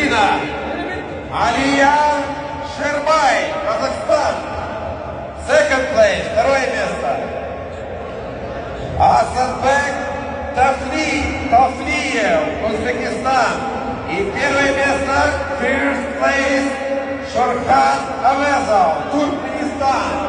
Ukraina. Алия Шербай, Казахстан. Second place, второе место. Асанбек Тафли, Тафлиев, Узбекистан. И первое место, first place, Шорхан Авезов, Туркменистан.